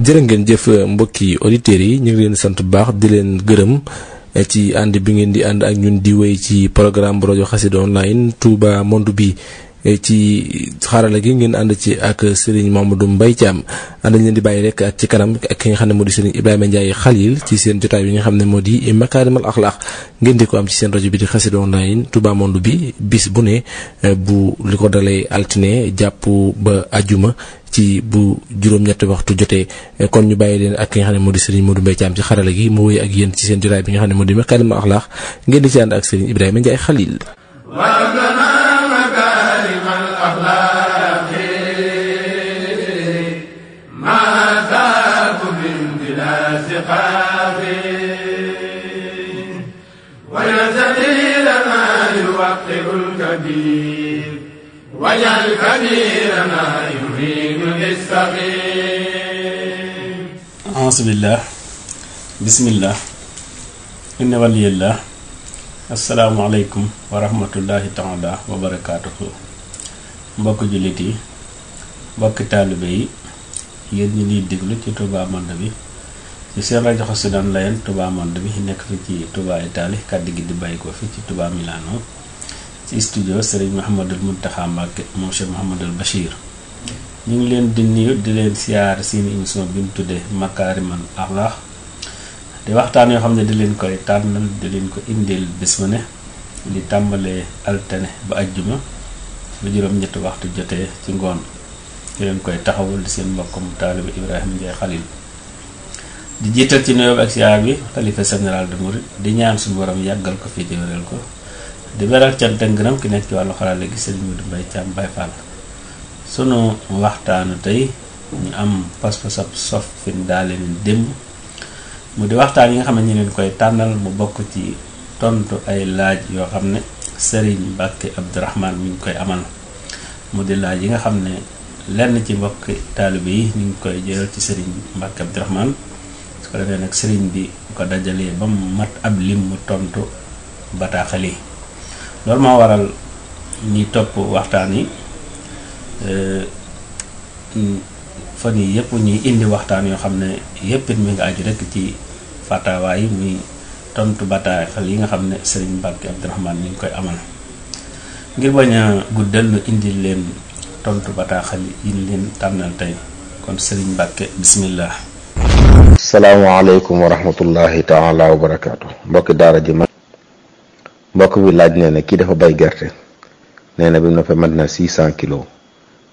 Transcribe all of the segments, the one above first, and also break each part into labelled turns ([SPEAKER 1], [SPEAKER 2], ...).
[SPEAKER 1] jërë ngeen jëf mbokki auditeurs yi ñu ngi leen sant bu baax di leen gërëm ci ànd bi ngeen di ànd ak ñun di wéy ci programme bu rajo Xassida online Touba Monde bi ci xarala gi ngeen ànd ci ak Serigne Mamadou Mbaye Thiam ànd leen di bàyyi rek ak ci kanam ak ki nga xam ne moo di Serigne Ibrahima Ndiaye Khalil ci seen jotaay bi nga xam ne moo di Makarimal Akhlaq ngeen di ko am ci seen rajo bi di Xassida online Touba Monde bi bis bu ne bu li ko dalee altine jàpp ba ajuma ci bu juróom-ñetti waxtu jotee kon ñu bàyyi leen ak ki nga xam ne moo di Serigne Modou Mbaye Thiam ci xarala gi mu wéy ak yéen ci seen jotaay bi nga xam ne moo di Makarimal Akhlaq ngeen di ci ànd ak Serigne Ibrahima Ndiaye Khalil.
[SPEAKER 2] واجعل كبيرنا يريد للصغير. أعوذ بالله بسم الله إن ولي الله السلام عليكم ورحمة الله تعالى وبركاته. mbokk jullit yi mbokk taalibe yi yéen ñi ñuy déglu ci Touba Monde bi ci seen rajo Xassida online Touba Monde bi nekk fi ci Touba Italie kàddu gi di bàyyi ko fi ci Touba Milano ci studio Serigne Mouhamadul Mountakha Mbacké moom Cheikh Mouhamadul Bachir ñu ngi leen di nuyu di leen siyaar seen émission bi mu tuddee Makarimal Akhlaq di waxtaan yoo xam ne di leen koy tànnal di leen ko indil bés bu ne di tàmbalee altine ba ajjuma ba juróom-ñetti waxtu jotee ci ngoon di leen koy taxawul di seen mbokkum taalibe Ibrahima Ndiaye Khalil di jiital ci nuyoo ak siyaar bi xalifa général de Mouride di ñaan suñu borom yàggal ko fii di wéral ko di beral cant ak ngërëm ki nekk ci wàllu xarala gi Serigne Modou Mbaye Thiam Baye Fall. Sunu waxtaanu tey ñu am pas-pas ab sof fi daal leen démb mu di waxtaan yi nga xam ne ñu leen koy tànnal mu bokk ci tontu ay laaj yoo xam ne Serigne Mbacké Abdourahmane mi ngi koy amal mu di laaj yi nga xam ne lenn ci mbokki taalibe yi ñu ngi koy jëral ci Serigne Mbacké Abdourahmane su ko defee nag Serigne bi ko dajalee ba mu mat ab lim mu tontu bataaxal yi. loolu moo waral ñi topp waxtaan yi fan yi yëpp ñuy indi waxtaan yoo xam ne yëpp it mi nga aju rek ci fatawa yi muy tontu bataaxal yi nga xam ne Serigne Mbacké Abdourahmane mi ngi koy amal ngir bañ a guddal nu indi leen tontu bataaxal yi ñu leen tànnal tey kon Serigne Mbacké bismillah.
[SPEAKER 3] salaamaaleykum wa rahmatullahi taala wa barakaatu. mbokki daara ji mbokk bi laaj nee na kii dafa bay gerte nee na bi mu noppee mat na 600 kilos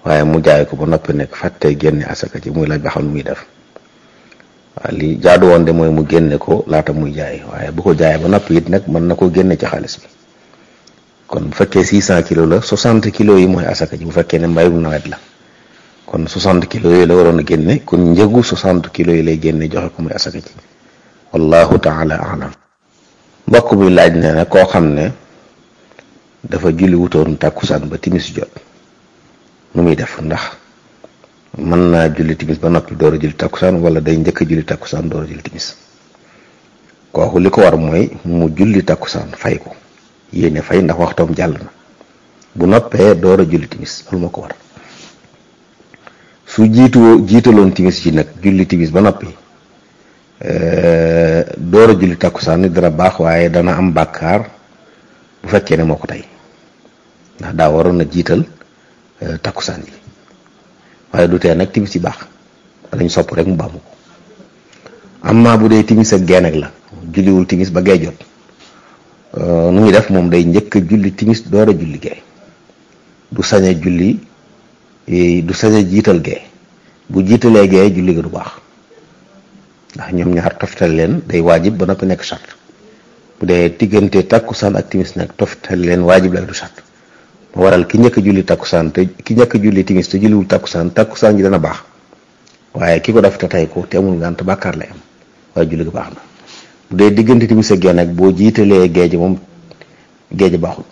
[SPEAKER 3] waaye mu jaay ko ba noppi nekk fàtte génne asaka ci muy laaj ba xam nu muy def waaw li jaadu woon de mooy mu génne ko laata muy jaay waaye bu ko jaayee ba noppi it nag mën na koo génne ci xaalis bi kon bu fekkee 600 kilos la 60 kilos yi mooy asaka ji bu fekkee ne mbayum nawet la kon 60 kilos yooyu la waroon a génne kon njëgu 60 kilos yi lay génne joxe ko muy asaka ji wallahu taala alam. mbokk bi laaj nee na koo xam ne dafa julli wutoon tàkkusaan ba timis jot nu muy def ndax mën naa julli timis ba noppi door a julli tàkkusaan wala day njëkk a julli tàkkusaan door a julli timis kooku li ko war mooy mu julli tàkkusaan fay ko yéene fay ndax waxtoom jàll na bu noppee door a julli timis loolu moo ko war su jiitaloon timis ji nag julli timis ba noppi door a julli takkusaan ni dana baax waaye dana am bàkkaar bu fekkee ne moo ko tey ndax daa waroon a jiital takkusaan yi waaye du tee nag timis yi baax dañ sopp rek mu baamu ko amma bu dee timis ak gee nag la julliwul timis ba gee jot nu muy def moom day njëkk a julli timis door a julli gee du sañ a julli du sañ a jiital gee bu jiitalee gee julli ga du baax ndax ñoom ñaar toftal leen day waajib ba noppi nekk charte bu dee diggante takkusaan ak timis nag toftal leen waajib la du charte moo waral ki njëkk a julli takkusaan te ki njëkk a julli timis te julliwul takkusaan ji dana baax waaye ki ko def te tey ko te amul ngànt bàkkaar lay am waaye julli ga baax na bu dee diggante timis ak gee nag boo jiitalee géej moom géej baaxul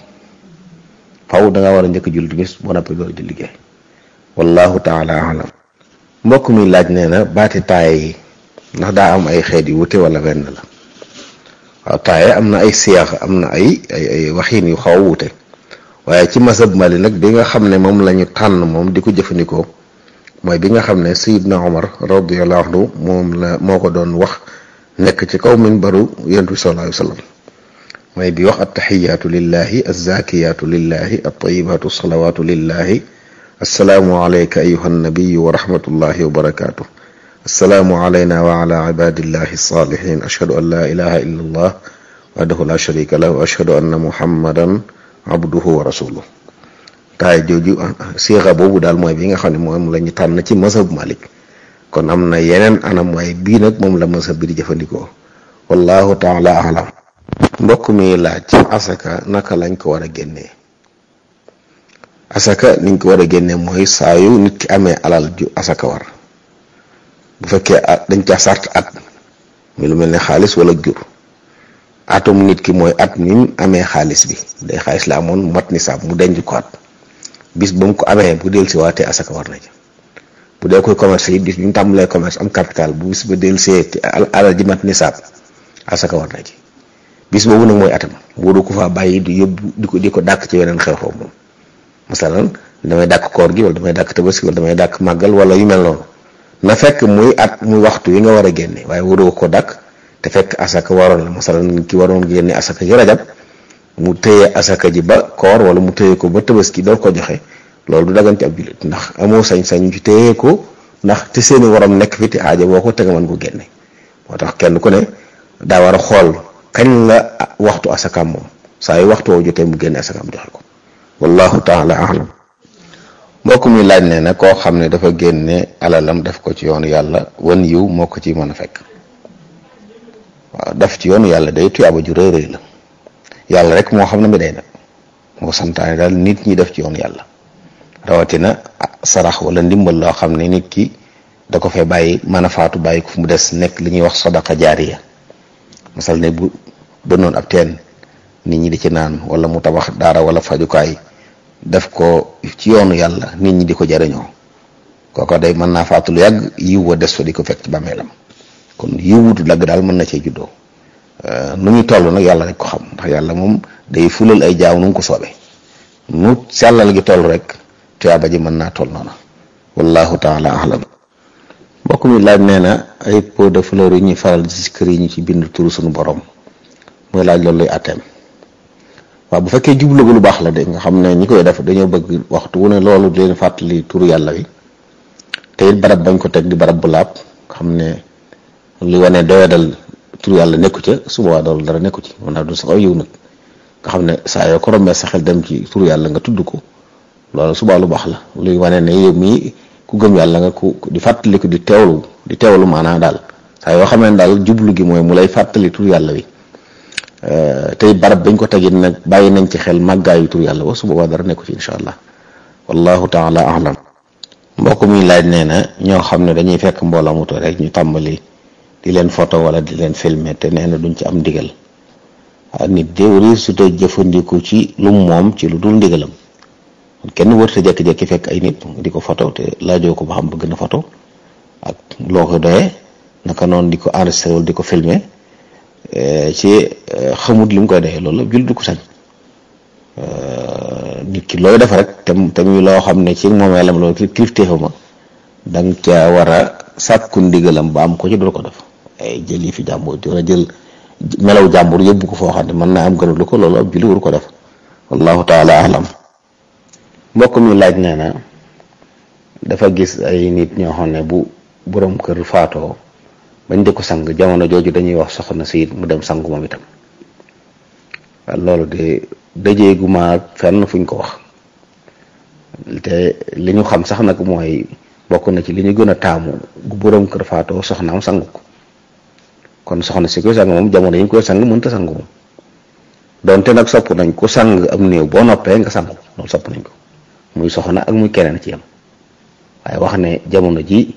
[SPEAKER 3] faw da nga war a njëkk a julli timis boo noppi door a julli gee wallahu taala alam. mbokk mi laaj nee na baati taaye yi ndax daa am ay xeet yu wute wala benn la waaw taaye am na ay siyaax am na ay waxiin yu xaw a wute waaye ci masab Mali nag bi nga xam ne moom la ñu tànn moom di ko jëfandikoo mooy bi nga xam ne Sayyidna Omar radiyallahu anhu moo ko doon wax nekk ci kaw minbaru Yonent bi sallallahu alayhi wa sallam mooy bi wax attaxiyaatu lillahi azzakiyaatu lillahi attayibaatu salawaatu lillahi assalaamu alayka ayuha nabiyu wa rahmatullahi wa barakaatu assalaamu alayna wa ala ibadillahi salihin ashhadu an la ilaha illa allah wahdahu la sharika lahu wa ashhadu anna muhammadan abduhu wa rasuluhu taay jooju siixa boobu daal mooy bi nga xam ne moom la ñu tànn ci mazhab Malik kon am na yeneen anam waaye bii nag moom la mazhab bi di jëfandikoo wallahu taala alam mbokk mi laaj asaka naka lañ ko war a génnee asaka niñ ko war a génnee mooy saa yu nit ki amee alal ju asaka war bu fekkee dañ ca sart at mi lu mel ne xaalis wala jur atum nit ki mooy at mi amee xaalis bi day xaalis la amoon mat nisaab mu denc ko at bis ba mu ko amee bu del si waatee asaka war na ci bu dee koy commerce yi bis bi ñu tàmbalee commerce am capital bu bis ba del see te alal ji mat nisaab asaka war na ci bis boobu nag mooy atam waru ko faa bàyyi di yóbbu di ko dàkk ci weneen xew-xew moom masalan damay dàkk koor gi wala damay dàkk tabaski wala damay dàkk màggal wala yu mel noonu na fekk muy at muy waxtu yi nga war a génne waaye waroo ko dàkk te fekk asaka waroon la masalan ki waroon génne asaka ci rajab mu téye asaka ji ba koor wala mu téye ko ba tabaski door ko joxe loolu du dagan ci ab jullit ndax amoo sañ-sañ ci téye ko ndax te seeni waram nekk fi te aaja boo ko te nga mën ko génne moo tax kenn ku ne daa war a xool kañ la waxtu asakaam moom saa yu waxtu woo jotee mu génne asakaam joxe ko wallahu taala alam mbokk mi laaj ne na koo xam ne dafa génne alalam def ko ci yoonu yàlla wan yiw moo ko ci mën a fekk waaw def ci yoonu yàlla day tuyaaba ju rëy rëy la yàlla rek moo xam ne mi day nag moo santaane daal nit ñi def ci yoonu yàlla rawatina sarax wala ndimbal loo xam ne nit ki da ko fee bàyyi mën a faatu bàyyi ko fu mu des nekk li ñuy wax sadaqa jaariya masal ne bu bënnoon ab teen nit ñi di ci naan wala mu tabax daara wala fajukaay def ko ci yoonu yàlla nit ñi di ko jariñoo kooko day mën naa faatu lu yàgg yiw wa des fa di ko fekk ci bàmmeelam kon yiw wutu lagg daal mën na cee juddoo nu muy toll nag yàlla rek ko xam ndax yàlla moom day fulal ay jaaw nu mu ko soobee nu sellal gi toll rek tuyaaba ji mën naa toll noonu wallahu taala alam mbokk mi laaj nee na ay pot de fleur yi ñuy faral ci kër yi ñu ci bind turu suñu borom mooy laaj loolu lay atteem waaw bu fekkee jublu lu baax la de nga xam ne ñi koy def dañoo bëgg waxtu wu ne loolu di leen fàttali turu yàlla wi te it barab bañ ko teg di barab bu laab xam ne li wane doyadal turu yàlla nekku ca su boobaa doolu dara nekku ci mën naa du sax aw yiw nag nga xam ne saa yoo ko rombee sa xel dem ci turu yàlla nga tudd ko loolu subaa lu baax la luy wane ne yow mii ku gëm yàlla nga ku di fàttaliku di teewlu maanaam daal saa yoo xam ne daal jublu gi mooy mu lay fàttali turu yàlla wi tey barab bañ ko tegit nag bàyyi nañ ci xel màggaayu turu yàlla wa su boobaa dara nekku ci incha allah wallahu taala alam mbokk mi laaj nee na ñoo xam ne dañuy fekk mbooloo mu toog rek ñu tàmbali di leen photo wala di leen filmer te nee na duñ ci am ndigal nit de wari su te jëfandiku ci lu moom ci lu dul ndigalam kenn wërta jekki-jekki fekk ay nit di ko photo te laajoo ko ba xam bëgg na photo ak loo ko doyee naka noonu di ko enregistré wala di ko filmer ci xamut li mu koy doyee loolu jul du ko sañ nit ki looy def rek te muy loo xam ne ci moomeelam loolu kilifteefama danga ca war a sàkku ndigalam ba am ko ci doo ko def ay jël yi fi jàmbur wala jël melaw jàmbur yóbbu ko foo xam ne mën naa am gënul ko loolu ab julli waru ko def wallahu taala alam mbokk mi laaj nee na dafa gis ay nit ñoo xam ne bu borom kër faatoo bañ di ko sang jamono jooju dañuy wax soxna si mu dem sangu moom itam loolu de dajeegu ma fenn fuñ ko wax te li ñu xam sax nag mooy bokk na ci li ñu gën a taamu bu borom kër faatoo soxnaam sangu ko kon soxna si koy sang moom jamono yi ñu koy sang mënta sangu moom donte nag sopp nañ ko sang am néew boo noppee nga sangu loolu sopp nañ ko muy soxna ak muy keneen ci yam waaye wax ne jamono ji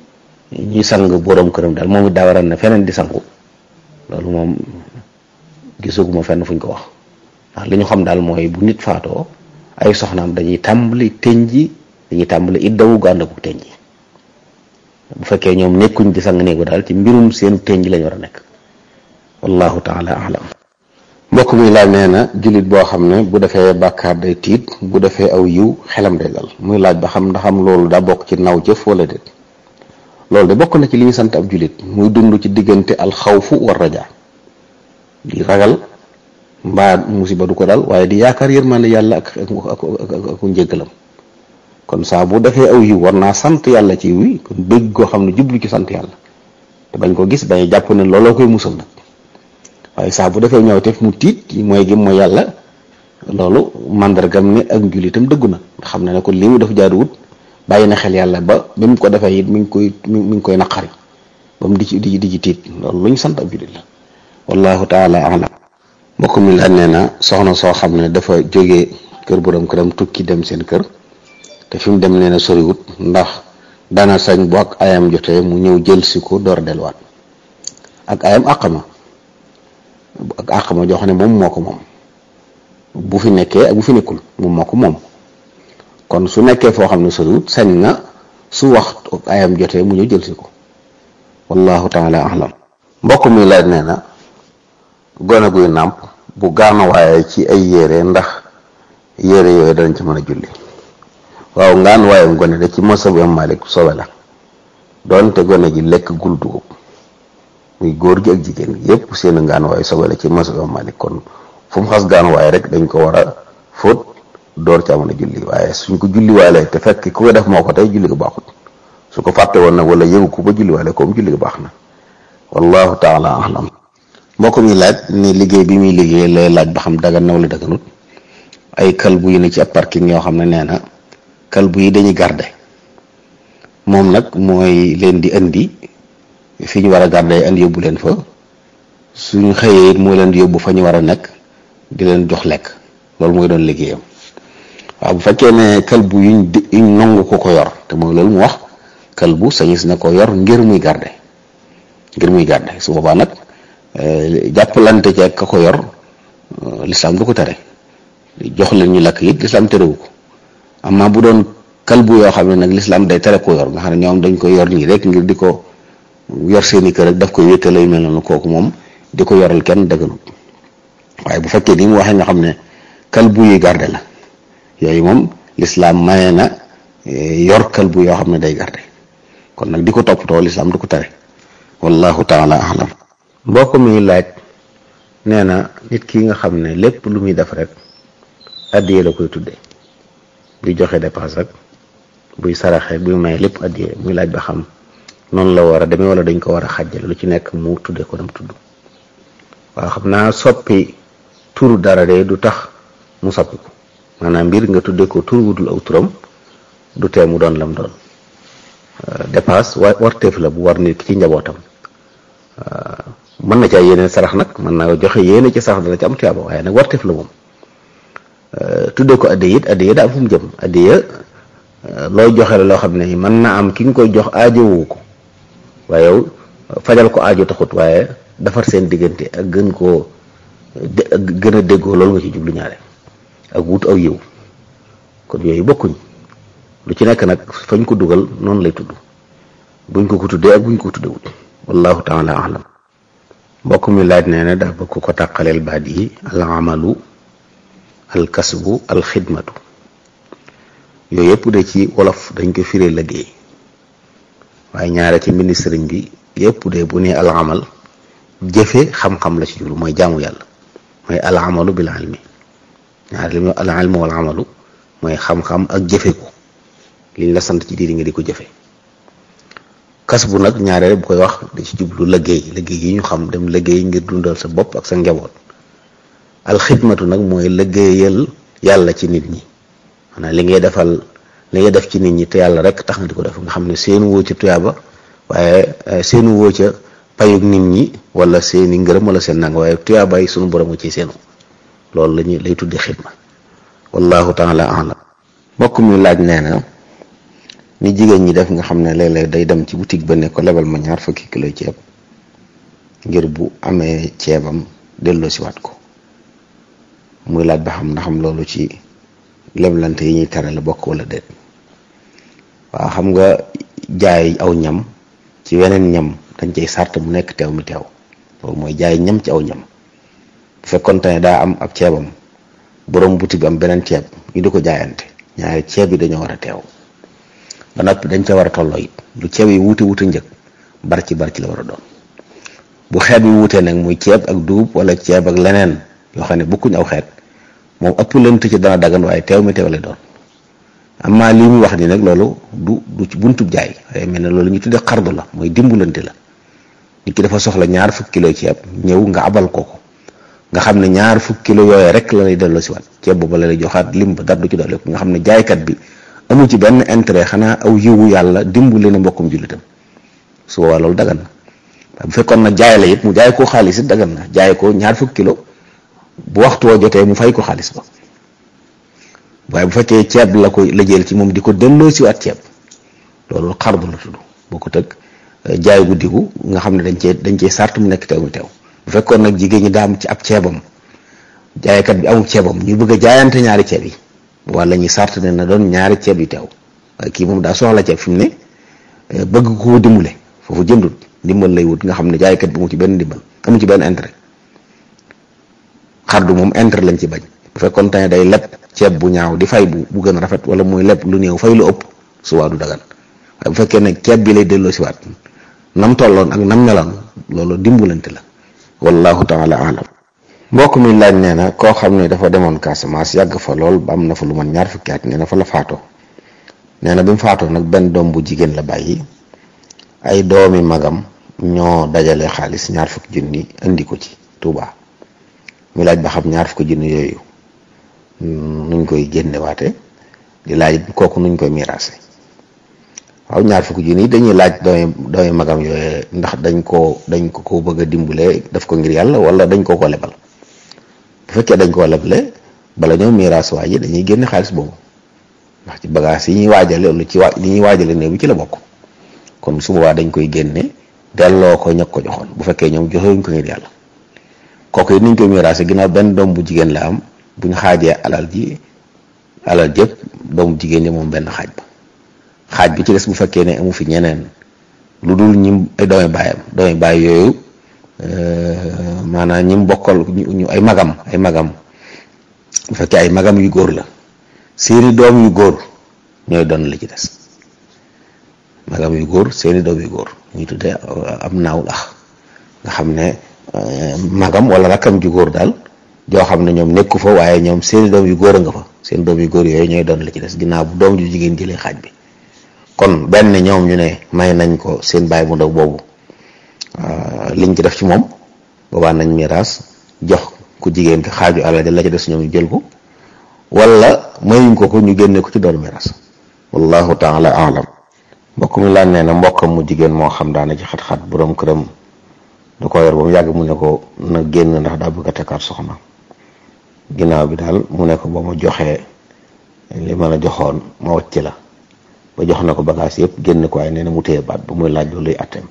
[SPEAKER 3] ñuy sang borom këram daal moom it daa waral ne feneen di sangu loolu moom gisuguma fenn fuñ ko wax ndax li ñu xam daal mooy bu nit faatoo ay soxnaam dañuy tàmbali tënji dañuy tàmbali iddawu gu ànd ak tënji bu fekkee ñoom nekkuñ di sang néegu daal ci mbirum seen tënji lañ war a nekk wallahu taala alam mbokk mi laaj nee na jullit boo xam ne bu defee bàkkaar day tiit bu defee aw yiw xelam day dal muy laaj ba xam ndaxam loolu daa bokk ci naw jëf wala déet loolu de bokk na ci li ñu sant ab jullit muy dund ci diggante alxawfu war raja di ragal mbaa musiba du ko dal waaye di yaakaar yërmande yàlla ak njéggalam. kon saa bu defee aw yiw war naa sant yàlla ci wi kon bëgg koo xam ne jublu ci sant yàlla te bañ ko gis bañ jàpp ne looloo koy musal nag waaye saa bu defee ñaawteef mu tiit mooy gi mooy yàlla loolu mandargam ne ak njullitam dëggu na nga xam ne kon lii mu def jaaduwut bàyyi na xel yàlla ba mu ko defee it mi ngi koy naqari ba mu di ci tiit loolu lu ñu sant ab jullit la wallahu taala alam. mbokk mi laaj nee na soxna soo xam ne dafa jógee kër borom këram tukki dem seen kër te fi mu dem nee na soriwut ndax dana sañ bu ak ayam jotee mu ñëw jël si ko door delluwaat ak ayam àqama joo xam ne moom moo ko moom bu fi nekkee ak bu fi nekkul moom moo ko moom kon su nekkee foo xam ne soriwut sañ na su wax ak ayam jotee mu ñëw jël si ko wallahu taala alam. mbokk mi laaj nee na gone guy nàmp bu gaana waaye ci ay yére ndax yére yooyu danañ ci mën a julli. waaw ngaan waayam gone de ci masabu am Malik sobe la doonte gone ji lekk gul dugub muy góor gi ak jigéen gi yépp seen ngaan waay sobe la ci masabu am Malik kon fu mu xas gaan waay rek dañ ko war a fóot door ca mën a julli waaye suñ ko julli waale te fekk ku ko def moo ko tey julli ga baaxut su ko fàtte woon nag wala yëgu ko ba julli waale comme julli ga baax na wallahu taala alam. mbokk mi laaj ni liggéey bi muy liggéey lay laaj ba xam dagan na wala daganut ay kalbu yi ne ci ab parking yoo xam ne nee na kalbu yi dañuy garde moom nag mooy leen di indi fi ñu war a garde indi yóbbu leen fa suñu xëyee it moo leen di yóbbu fa ñu war a nekk di leen jox lekk loolu mooy doon liggéeyam. waaw bu fekkee ne kalbu yuñ nangu ko yor te mooy loolu mu wax kalbu sañis na ko yor ngir muy garde su boobaa nag jàppalante ci ak ka ko yor lislaam du ko tere jox leen ñu lakk it lislaam terewu ko. amma bu doon kalbu yoo xam ne nag lislaam day tere ko yor nga xam ne ñoom dañ koy yor nii rek ngir di ko yor seeni kër rek daf koy wéttale yu mel noonu kooku moom di ko yoral kenn dëgganut waaye bu fekkee ni mu waxee nga xam ne kalbu yi garde la yooyu moom lislaam maye na yor kalbu yoo xam ne day garde kon nag di ko toppatoo lislaam du ko tere wallahu taala alam. mbokk mi laaj nee na nit ki nga xam ne lépp lu muy def rek addiye la koy tuddee di joxe dépense ak buy saraxe buy may lépp addiye muy laaj ba xam noonu la war a demee wala dañ ko war a xàjjale lu ci nekk mu tuddee ko dem tudd. waaw xam naa soppi turu dara de du tax mu soppi ko maanaam mbir nga tuddee ko tur wudul aw turam du tee mu doon lam doon dépense warteef la bu war nit ki ci njabootam mën na ca yéene sarax nag mën naa joxe yéene ci sarax dana ci am tuyaaba waaye nag warteef la moom. tuddee ko addiya it addiya daa am fu mu jëm addiya looy joxe la loo xam ne mën na am ki nga koy jox aajowu ko waaye yow fajal ko aajo taxut waaye defar seen diggante ak gën a déggoo loolu nga ci jublu ñaare ak wut aw yiw kon yooyu bokkuñ lu ci nekk nag fañ ko dugal noonu lay tudd buñ ko tuddee ak buñ ko tuddee wut wallahu taala alam. mbokk mi laaj nee na daa bëgg ko tàqaleel baat yi al amalu al kasbu al xidmatu yooyu yëpp de ci wolof dañ ko firee liggéey waaye ñaare ci mbind sëriñ bi yëpp de bu ne al amal jëfe xam-xam la ci jublu mooy jaamu yàlla mooy al amalu bil ilmi ñaare li muy al ilmu wal amalu mooy xam-xam ak jëfe ko liñ la sant ci diiri nga di ko jëfe. kasbu nag ñaare bu koy wax da ci jublu liggéey yi ñu xam dem liggéey ngir dundal sa bopp ak sa njaboot. alxidmatu nag mooy liggéeyal yàlla ci nit ñi maanaam li ngay def ci nit ñi te yàlla rek tax nga di ko def nga xam ne seenu woo ca tuyaaba waaye seenu woo ca payug nit ñi wala seeni ngërëm wala seen nanga waaye tuyaaba yi sunu borom ci seenu loolu lay tuddi xidma wallahu taala alam. mbokk mi laaj nee na ni jigéen ñi def nga xam ne léeg-léeg day dem ci boutique ba ne ko lebal ma 20 kilo ceeb ngir bu amee ceebam delloo si waat ko muy laaj ba xam na xam loolu ci leblante yi ñuy tere la bokk wala déet. waaw xam nga jaay aw ñam ci weneen ñam dañ cay sart mu nekk teew mi teew loolu mooy jaay ñam ci aw ñam bu fekkoonte ne daa am ab ceebam borom boutique bi am beneen ceeb ñu di ko jaayante ñaari ceeb yi dañoo war a teew ba noppi dañ ca war a tolloo it lu ceeb yi wuute njëg barci la war a doon. bu xeet bi wuutee nag muy ceeb ak dugub wala ceeb ak leneen yoo xam ne bokkuñ aw xeet moom ëpp lënt ci dana dagan waaye teew mi teew lay doon. amma lii muy wax ni nag loolu du ci buntub jaay waaye mel ne loolu ñu tuddee xardu la mooy dimbalante la. nit ki dafa soxla 20 kilo ceeb ñëw nga abal ko nga xam ne 20 kilo yooyu rek la lay delloo si waat ceeb boobu la lay joxaat lim ba dara du ci doole nga xam ne jaaykat bi amu ci benn intérêt xanaa aw yiwu yàlla dimbali na mbokkum jullitam su boobaa loolu dagan na bu fekkoon nag jaay la it mu jaay ko xaalis it dagan na jaay ko 20 kilo bu waxtu woo jotee mu fay ko xaalis ba waaye bu fekkee ceeb la jël ci moom di ko delloo si waat ceeb loolu xardu la tudd boo ko tëgg jaay guddigu nga xam ne dañ cee sart mu nekk teew mu teew bu fekkoon nag jigéen ñi daam ci ab ceebam jaaykat bi amul ceebam ñu bëgg a jaayante ñaari ceeb yi wala ñuy sart ne na doon ñaari ceeb yi teew waaye kii moom daa soxla ceeb fi mu ne bëgg ko dimbale foofu jëndut ndimbal lay wut nga xam ne jaaykat bi mu ci benn ndimbal amu ci benn intérêt xardu moom intérêt lañ ci bañ bu fekkoon te ne day leb ceeb bu ñaaw di fay bu gën a rafet wala muy leb lu néew fay lu ëpp su waa du dagan waaye bu fekkee ne ceeb bi lay delloo si waat nam tolloon ak nam meloon loolu dimbalante la wallahu taala alam. mbokk mi laaj nee na koo xam ne dafa demoon Casamance yàgg fa lool ba am na fa lu man 20 fukki at nee na fa la faatoo nee na bi mu faatoo nag benn doom bu jigéen la bàyyi ay doomi magam ñoo dajale xaalis 20 fukki junni indi ko ci Touba mi laaj ba xam 20 fukki junni yooyu nuñ koy génnewaate di laaj kooku nuñ koy miraase. waaw 20 fukki junni dañuy laaj doomi magam yooyu ndax dañ ko bëgg a dimbale def ko ngir yàlla wala dañ ko lebal bu fekkee dañ koo leble bala ñoo miraas waa ji dañuy génne xaalis boobu ndax ci bagage yi ñuy waajale lu ci li ñuy waajale néew bi ci la bokk kon su boobaa dañ koy génne delloo ko ñag ko joxoon bu fekkee ñoom joxewuñ ko ngir yàlla kooku it niñ koy miraase ginnaaw benn doom bu jigéen la am buñ xaajee alal jëpp doomu jigéen ñi moom benn xaaj ba xaaj bi ci des bu fekkee ne amu fi ñeneen lu dul ñim ay doomi baay yooyu maanaam ñim bokkal ñu ay magam bu fekkee ay magam yu góor la seeni doom yu góor ñooy doon la ci des magam yu góor seeni doom yu góor ñu tuddee am naawul nga xam ne magam wala rakkam ju góor daal joo xam ne ñoom nekku fa waaye ñoom seeni doom yu góor a nga fa seen doom yu góor yooyu ñooy doon la ci des ginnaaw bu doom ju jigéen jëlee xaaj bi kon benn ñoom ñu ne may nañ ko seen baay bu ndaw boobu liñ ci def ci moom boobaa nañ miraas jox ku jigéen ki xaaju alal la ci des ñoom ñu jël ko wala mayuñ ko ñu génne ko ci doon miraas wallahu taala alam. mbokk mi laaj nee na mbokkam mu jigéen moo xam daana ci xat-xat borom këram da ko yor ba mu yàgg mu ne ko na génn ndax daa bëgg a tekkaat soxna ginnaaw bi daal mu ne ko ba ma joxee li ma la joxoon ma wàcc la ba jox na ko bagage yëpp génn ko waaye nee na mu téye baat ba muy laaj loolu luy atteem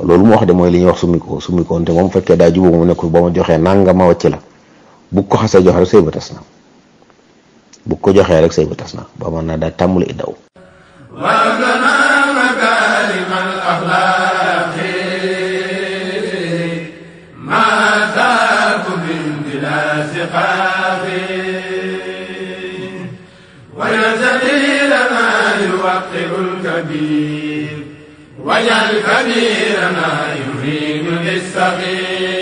[SPEAKER 3] loolu mu wax de mooy li ñuy wax summikoon te moom fekkee daa jubóo mu ne ko ba ma joxee nanga ma wàcc la bu ko xasee joxe rek sëy ba tas na bu ko joxee rek sëy ba tas na ba mën naa daa tàmbali iddaw
[SPEAKER 4] واجعل كبيرنا يهين للصغير